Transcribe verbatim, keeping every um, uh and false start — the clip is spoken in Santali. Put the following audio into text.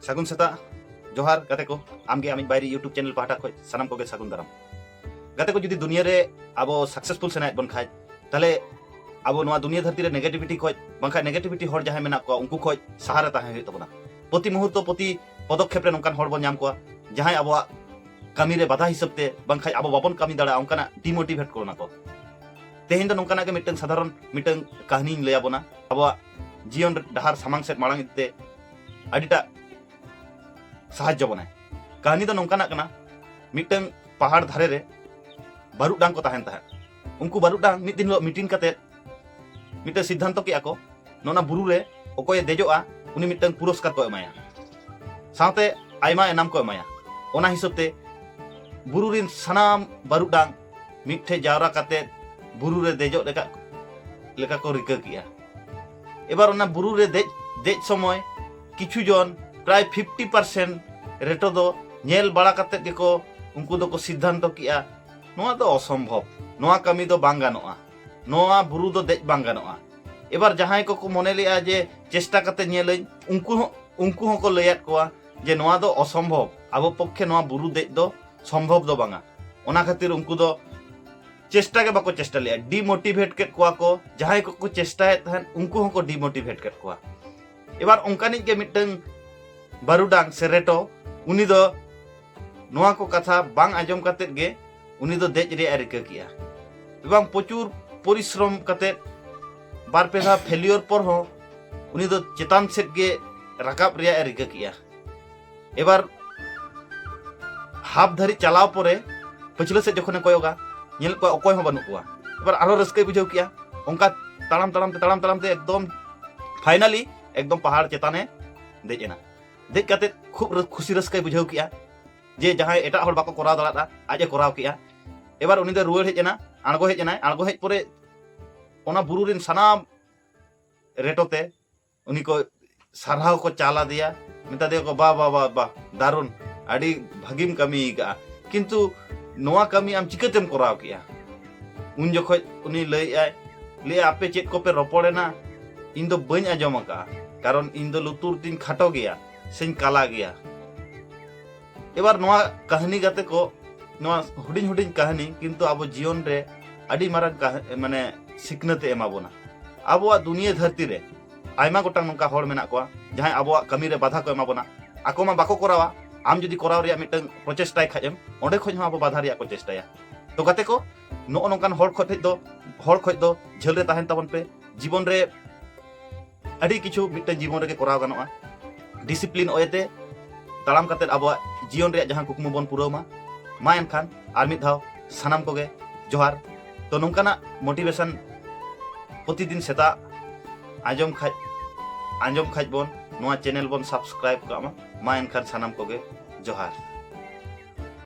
ᱥᱟᱹᱜᱩᱱ ᱥᱮᱛᱟᱜ᱾ ᱡᱚᱦᱟᱨ ᱜᱟᱛᱮ ᱠᱚ, ᱟᱢᱜᱮ ᱟᱢᱤᱡ ᱵᱟᱭᱨᱤ YouTube ᱪᱮᱱᱮᱞ ᱯᱟᱦᱴᱟ ᱠᱷᱚᱱ ᱥᱟᱱᱟᱢ ᱠᱚᱜᱮ ᱥᱟᱹᱜᱩᱱ ᱫᱟᱨᱟᱢ᱾ ᱜᱟᱛᱮ ᱠᱚ, ᱡᱩᱫᱤ ᱫᱩᱱᱤᱭᱟᱹ ᱨᱮ ᱟᱵᱚ ᱥᱟᱠᱥᱮᱥᱯᱷᱩᱞ ᱥᱟᱱᱟᱭᱮᱫ ᱵᱚᱱ ᱠᱷᱟᱡ, ᱛᱟᱦᱞᱮ ᱟᱵᱚ ᱱᱚᱣᱟ ᱫᱩᱱᱤᱭᱟᱹ ᱫᱷᱟᱹᱨᱛᱤ ᱨᱮ ᱱᱮᱜᱮᱴᱤᱵᱷᱤᱴᱤ ᱠᱷᱚᱡ, ᱵᱟᱝᱠᱷᱟᱡ ᱱᱮᱜᱮᱴᱤᱵᱷᱤᱴᱤ ᱦᱚᱲ ᱡᱟᱦᱟᱸᱭ ᱢᱮᱱᱟᱜ ᱠᱚᱣᱟ, ᱩᱱᱠᱩ ᱠᱷᱚᱡ ᱥᱟᱦᱟᱨᱮ ᱛᱟᱦᱮᱸ ᱦᱩᱭᱩᱜ ᱛᱟᱵᱚᱱᱟ᱾ ᱯᱨᱚᱛᱤ ᱢᱩᱦᱩᱨᱛᱚ, ᱯᱨᱚᱛᱤ ᱯᱚᱫᱚᱠᱷᱮᱯ ᱨᱮ ᱱᱚᱝᱠᱟᱱ ᱦᱚᱲ ᱵᱚᱱ ᱧᱟᱢ ᱠᱚᱣᱟ, ᱡᱟᱦᱟᱸᱭ ᱟᱵᱚᱣᱟᱜ ᱠᱟᱹᱢᱤ ᱨᱮ ᱵᱟᱫᱷᱟ ᱦᱤᱥᱟᱹᱵ ᱛᱮ, ᱵᱟᱝᱠᱷᱟᱡ ᱟᱵᱚ ᱵᱟᱵᱚᱱ ᱠᱟᱹᱢᱤ ᱫᱟᱲᱮᱭᱟᱜᱼᱟ, ᱚᱱᱠᱟᱱᱟᱜ ᱰᱤᱢᱳᱴᱤᱵᱷᱮᱴ ᱠᱚ ᱠᱟᱱᱟ ᱠᱚ᱾ ᱛᱮᱦᱮᱧ ᱫᱚ ᱱᱚᱝᱠᱟᱱᱟᱜ ᱜᱮ ᱢᱤᱫᱴᱟᱝ ᱥᱟᱫᱷᱟᱨᱚᱱ ᱢᱤᱫᱴᱟᱝ ᱠᱟᱹᱦᱱᱤᱧ ᱞᱟᱹᱭ ᱟᱵᱚᱱᱟ᱾ ᱟᱵᱚᱣᱟᱜ ᱡᱤᱭᱚᱱ ᱰᱟᱦᱟᱨ ᱥᱟᱢᱟᱝ ᱥᱮᱫ ᱢᱟᱲᱟᱝ ᱤᱫᱤ ᱛᱮ ᱟᱹᱰᱤᱴᱟᱜ ᱥᱟᱦᱟᱡᱽᱡᱚ ᱵᱚᱱᱟᱭ᱾ ᱠᱟᱹᱦᱱᱤ ᱫᱚ ᱱᱚᱝᱠᱟᱱᱟᱜ ᱠᱟᱱᱟ, ᱢᱤᱫᱴᱟᱝ ᱯᱟᱦᱟᱲ ᱫᱷᱟᱨᱮ ᱨᱮ ᱵᱟᱹᱨᱩᱰᱟᱝ ᱠᱚ ᱛᱟᱦᱮᱱ ᱛᱟᱦᱮᱸᱫ᱾ ᱩᱱᱠᱩ ᱵᱟᱹᱨᱩᱰᱟᱝ ᱢᱤᱫ ᱫᱤᱱ ᱦᱤᱞᱳᱜ ᱢᱤᱴᱤᱝ ᱠᱟᱛᱮ ᱢᱤᱫᱴᱟᱝ ᱥᱤᱫᱽᱫᱷᱟᱱᱛᱚ ᱠᱮᱜᱼᱟ ᱠᱚ, ᱱᱚᱣᱟ ᱵᱩᱨᱩ ᱨᱮ ᱚᱠᱚᱭᱮ ᱫᱮᱡᱚᱜᱼᱟ, ᱩᱱᱤ ᱢᱤᱫᱴᱟᱝ ᱯᱩᱨᱚᱥᱠᱟᱨ ᱠᱚ ᱮᱢᱟᱭᱟ, ᱥᱟᱶᱛᱮ ᱟᱭᱢᱟ ᱮᱱᱟᱢ ᱠᱚ ᱮᱢᱟᱭᱟ᱾ ᱚᱱᱟ ᱦᱤᱥᱟᱹᱵ ᱛᱮ ᱵᱩᱨᱩ ᱨᱮᱱ ᱥᱟᱱᱟᱢ ᱵᱟᱹᱨᱩᱰᱟᱝ ᱢᱤᱫ ᱴᱷᱮᱡ ᱡᱟᱣᱨᱟ ᱠᱟᱛᱮ ᱵᱩᱨᱩ ᱨᱮ ᱫᱮᱡᱚᱜ ᱞᱮᱠᱟ, ᱞᱮᱠᱟ ᱠᱚ ᱨᱤᱠᱟᱹ ᱠᱮᱜᱼᱟ᱾ ᱮᱵᱟᱨ ᱚᱱᱟ ᱵᱩᱨᱩ ᱨᱮ ᱫᱮᱡ, ᱫᱮᱡ ᱥᱚᱢᱚᱭ ᱠᱤᱪᱷᱩ ᱡᱚᱱ, ᱯᱨᱟᱭ ᱯᱷᱤᱯᱴᱤ ᱯᱟᱨᱥᱮᱱᱴ ᱨᱮᱴᱚ ᱫᱚ ᱧᱮᱞ ᱵᱟᱲᱟ ᱠᱟᱛᱮ ᱜᱮᱠᱚ, ᱩᱱᱠᱩ ᱫᱚᱠᱚ ᱥᱤᱫᱽᱫᱷᱟᱱᱛᱚ ᱠᱮᱜᱼᱟ, ᱱᱚᱣᱟ ᱫᱚ ᱚᱥᱚᱢᱵᱷᱚᱵ, ᱱᱚᱣᱟ ᱠᱟᱹᱢᱤ ᱫᱚ ᱵᱟᱝ ᱜᱟᱱᱚᱜᱼᱟ, ᱱᱚᱣᱟ ᱵᱩᱨᱩ ᱫᱚ ᱫᱮᱡ ᱵᱟᱝ ᱜᱟᱱᱚᱜᱼᱟ᱾ ᱮᱵᱟᱨ ᱡᱟᱦᱟᱸᱭ ᱠᱚᱠᱚ ᱢᱚᱱᱮ ᱞᱮᱜᱼᱟ ᱡᱮ ᱪᱮᱥᱴᱟ ᱠᱟᱛᱮ ᱧᱮᱞᱟᱹᱧ, ᱩᱱᱠᱩ ᱦᱚᱸ, ᱩᱱᱠᱩ ᱦᱚᱸᱠᱚ ᱞᱟᱹᱭᱟᱫ ᱠᱚᱣᱟ ᱡᱮ ᱱᱚᱣᱟ ᱫᱚ ᱚᱥᱚᱢᱵᱷᱚᱵ, ᱟᱵᱚ ᱯᱚᱠᱠᱷᱮ ᱱᱚᱣᱟ ᱵᱩᱨᱩ ᱫᱮᱡ ᱫᱚ ᱥᱚᱢᱵᱷᱚᱵ ᱫᱚ ᱵᱟᱝᱟ᱾ ᱚᱱᱟ ᱠᱷᱟᱹᱛᱤᱨ ᱩᱱᱠᱩ ᱫᱚ ᱪᱮᱥᱴᱟ ᱜᱮ ᱵᱟᱠᱚ ᱪᱮᱥᱴᱟ ᱞᱮᱜᱼᱟ, ᱰᱤᱢᱳᱴᱤᱵᱷᱮᱴ ᱠᱮᱫ ᱠᱚᱣᱟ ᱠᱚ᱾ ᱡᱟᱦᱟᱸᱭ ᱠᱚᱠᱚ ᱪᱮᱥᱴᱟᱭᱮᱫ ᱛᱟᱦᱮᱸᱫ, ᱩᱱᱠᱩ ᱦᱚᱸᱠᱚ ᱰᱤᱢᱳᱴᱤᱵᱷᱮᱴ ᱠᱮᱫ ᱠᱚᱣᱟ᱾ ᱮᱵᱟᱨ ᱚᱱᱠᱟᱱᱤᱡ ᱜᱮ ᱢᱤᱫᱴᱟᱝ ᱵᱟᱹᱨᱩᱰᱟᱝ ᱥᱮ ᱨᱮᱴᱚ, ᱩᱱᱤ ᱫᱚ ᱱᱚᱣᱟ ᱠᱚ ᱠᱟᱛᱷᱟ ᱵᱟᱝ ᱟᱸᱡᱚᱢ ᱠᱟᱛᱮᱫ ᱜᱮ ᱩᱱᱤ ᱫᱚ ᱫᱮᱡ ᱨᱮᱭᱟᱜ ᱮ ᱨᱤᱠᱟᱹ ᱠᱮᱜᱼᱟ᱾ ᱮᱵᱚᱝ ᱯᱨᱚᱪᱩᱨ ᱯᱚᱨᱤᱥᱨᱚᱢ ᱠᱟᱛᱮᱫ ᱵᱟᱨ ᱯᱮ ᱫᱷᱟᱣ ᱯᱷᱮᱞᱤᱭᱚᱨ ᱯᱚᱨ ᱦᱚᱸ ᱩᱱᱤ ᱫᱚ ᱪᱮᱛᱟᱱ ᱥᱮᱫ ᱜᱮ ᱨᱟᱠᱟᱵ ᱨᱮᱭᱟᱜ ᱮ ᱨᱤᱠᱟᱹ ᱠᱮᱜᱼᱟ᱾ ᱮᱵᱟᱨ ᱦᱟᱯ ᱫᱷᱟᱹᱨᱤᱡ ᱪᱟᱞᱟᱣ ᱯᱚᱨᱮ ᱯᱟᱹᱪᱷᱞᱟᱹ ᱥᱮᱫ ᱡᱚᱠᱷᱚᱱᱮ ᱠᱚᱭᱚᱜᱟ, ᱧᱮᱞ ᱠᱚᱣᱟ ᱚᱠᱚᱭ ᱦᱚᱸ ᱵᱟᱹᱱᱩᱜ ᱠᱚᱣᱟ᱾ ᱮᱵᱟᱨ ᱟᱨᱦᱚᱸ ᱨᱟᱹᱥᱠᱟᱹᱭ ᱵᱩᱡᱷᱟᱹᱣ ᱠᱮᱜᱼᱟ᱾ ᱚᱱᱠᱟ ᱛᱟᱲᱟᱢ ᱛᱟᱲᱟᱢ ᱛᱮ, ᱛᱟᱲᱟᱢ ᱛᱟᱲᱟᱢ ᱛᱮ ᱮᱠᱫᱚᱢ ᱯᱷᱟᱭᱱᱟᱞᱤ ᱮᱠᱫᱚᱢ ᱯᱟᱦᱟᱲ ᱪᱮᱛᱟᱱᱮ ᱫᱮᱡ ᱮᱱᱟ᱾ ᱫᱮᱡ ᱠᱟᱛᱮ ᱠᱷᱩᱵ ᱨᱟᱹ-, ᱠᱷᱩᱥᱤ ᱨᱟᱹᱥᱠᱟᱹᱭ ᱵᱩᱡᱷᱟᱹᱣ ᱠᱮᱜᱼᱟ ᱡᱮ ᱡᱟᱦᱟᱸᱭ ᱮᱴᱟᱜ ᱦᱚᱲ ᱵᱟᱠᱚ ᱠᱚᱨᱟᱣ ᱫᱟᱲᱮᱭᱟᱜᱼᱟ, ᱟᱡ ᱮ ᱠᱚᱨᱟᱣ ᱠᱮᱜᱼᱟ᱾ ᱮᱵᱟᱨ ᱩᱱᱤ ᱫᱚ ᱨᱩᱣᱟᱹᱲ ᱦᱮᱡ ᱮᱱᱟ, ᱟᱬᱜᱚ ᱦᱮᱡ ᱮᱱᱟᱭ᱾ ᱟᱬᱜᱚ ᱦᱮᱡ ᱯᱚᱨᱮ ᱚᱱᱟ ᱵᱩᱨᱩ ᱨᱮᱱ ᱥᱟᱱᱟᱢ ᱨᱮᱴᱚ ᱛᱮ ᱩᱱᱤ ᱠᱚ ᱥᱟᱨᱦᱟᱣ ᱠᱚ ᱪᱟᱞ ᱟᱫᱮᱭᱟ, ᱢᱮᱛᱟ ᱫᱮᱭᱟ ᱠᱚ, "ᱵᱟ, ᱵᱟ, ᱵᱟ, ᱵᱟ, ᱫᱟᱨᱩᱱ, ᱟᱹᱰᱤ ᱵᱷᱟᱹᱜᱤᱢ ᱠᱟᱹᱢᱤ ᱟᱠᱟᱫᱼᱟ, ᱠᱤᱱᱛᱩ ᱱᱚᱣᱟ ᱠᱟᱹᱢᱤ ᱟᱢ ᱪᱤᱠᱟᱹᱛᱮᱢ ᱠᱚᱨᱟᱣ ᱠᱮᱜᱼᱟ?" ᱩᱱ ᱡᱚᱠᱷᱚᱡ ᱩᱱᱤ ᱞᱟᱹᱭᱮᱫᱼᱟᱭ, ᱞᱟᱹᱭᱮᱫᱼᱟ, "ᱟᱯᱮ ᱪᱮᱫ ᱠᱚᱯᱮ ᱨᱚᱯᱚᱲᱮᱱᱟ, ᱤᱧ ᱫᱚ ᱵᱟᱹᱧ ᱟᱸᱡᱚᱢ ᱟᱠᱟᱫᱼᱟ, ᱠᱟᱨᱚᱱ ᱤᱧ ᱫᱚ ᱞᱩᱛᱩᱨ ᱛᱤᱧ ᱠᱷᱟᱴᱚ ᱜᱮᱭᱟ, ᱥᱮᱧ ᱠᱟᱞᱟ ᱜᱮᱭᱟ᱾ ᱮᱵᱟᱨ ᱱᱚᱣᱟ ᱠᱟᱹᱦᱱᱤ ᱜᱟᱛᱮ ᱠᱚ, ᱱᱚᱣᱟ ᱦᱩᱰᱤᱧ ᱦᱩᱰᱤᱧ ᱠᱟᱹᱦᱱᱤ ᱠᱤᱱᱛᱩ ᱟᱵᱚ ᱡᱤᱭᱚᱱ ᱨᱮ ᱟᱹᱰᱤ ᱢᱟᱨᱟᱝ ᱠᱟᱦ-, ᱢᱟᱱᱮ ᱥᱤᱠᱷᱱᱟᱹᱛ ᱮ ᱮᱢᱟ ᱵᱚᱱᱟ᱾ ᱟᱵᱚᱣᱟᱜ ᱫᱩᱱᱤᱭᱟᱹ ᱫᱷᱟᱹᱨᱛᱤ ᱨᱮ ᱟᱭᱢᱟ ᱜᱚᱴᱟᱝ ᱱᱚᱝᱠᱟ ᱦᱚᱲ ᱢᱮᱱᱟᱜ ᱠᱚᱣᱟ, ᱡᱟᱦᱟᱸᱭ ᱟᱵᱚᱣᱟᱜ ᱠᱟᱹᱢᱤ ᱨᱮ ᱵᱟᱫᱷᱟ ᱠᱚ ᱮᱢᱟ ᱵᱚᱱᱟ᱾ ᱟᱠᱚ ᱢᱟ ᱵᱟᱠᱚ ᱠᱚᱨᱟᱣᱟ, ᱟᱢ ᱡᱩᱫᱤ ᱠᱚᱨᱟᱣ ᱨᱮᱭᱟᱜ ᱢᱤᱫᱴᱟᱝ ᱯᱨᱚᱪᱮᱥᱴᱟᱭ ᱠᱷᱟᱡ ᱮᱢ, ᱚᱸᱰᱮ ᱠᱷᱚᱡ ᱦᱚᱸ ᱟᱵᱚ ᱵᱟᱫᱷᱟ ᱨᱮᱭᱟᱜ ᱠᱚ ᱪᱮᱥᱴᱟᱭᱟ᱾ ᱛᱚ ᱜᱟᱛᱮ ᱠᱚ, ᱱᱚᱜᱼᱚ ᱱᱚᱝᱠᱟᱱ ᱦᱚᱲ ᱠᱷᱚᱡ ᱫᱚ, ᱦᱚᱲ ᱠᱷᱚᱡ ᱫᱚ ᱡᱷᱟᱹᱞ ᱨᱮ ᱛᱟᱦᱮᱱ ᱛᱟᱵᱚᱱ ᱯᱮ᱾ ᱡᱤᱵᱚᱱ ᱨᱮ ᱟᱹᱰᱤ ᱠᱤᱪᱷᱩ ᱢᱤᱫᱴᱟᱝ ᱡᱤᱵᱚᱱ ᱨᱮᱜᱮ ᱠᱚᱨᱟᱣ ᱜᱟᱱᱚᱜᱼᱟ᱾ ᱰᱤᱥᱤᱯᱞᱤᱱ ᱚᱭᱮᱛᱮ ᱛᱟᱲᱟᱢ ᱠᱟᱛᱮ ᱟᱵᱚᱣᱟᱜ ᱡᱤᱭᱚᱱ ᱨᱮᱭᱟᱜ ᱡᱟᱦᱟᱸ ᱠᱩᱠᱢᱩ ᱵᱚᱱ ᱯᱩᱨᱟᱹᱣ ᱢᱟ᱾ ᱢᱟ ᱮᱱᱠᱷᱟᱱ ᱟᱨ ᱢᱤᱫ ᱫᱷᱟᱣ ᱥᱟᱱᱟᱢ ᱠᱚᱜᱮ ᱡᱚᱦᱟᱨ᱾ ᱛᱚ ᱱᱚᱝᱠᱟᱱᱟᱜ ᱢᱳᱴᱤᱵᱷᱮᱥᱚᱱ ᱯᱨᱚᱛᱤᱫᱤᱱ ᱥᱮᱛᱟᱜ ᱟᱸᱡᱚᱢ ᱠᱷᱟᱡ, ᱟᱸᱡᱚᱢ ᱠᱷᱟᱡ ᱵᱚᱱ ᱱᱚᱣᱟ ᱪᱮᱱᱮᱞ ᱵᱚᱱ ᱥᱟᱵᱥᱠᱨᱟᱭᱤᱵ ᱠᱟᱜ ᱢᱟ᱾ ᱢᱟ ᱮᱱᱠᱷᱟᱱ ᱥᱟᱱᱟᱢ ᱠᱚᱜᱮ ᱡᱚᱦᱟᱨ᱾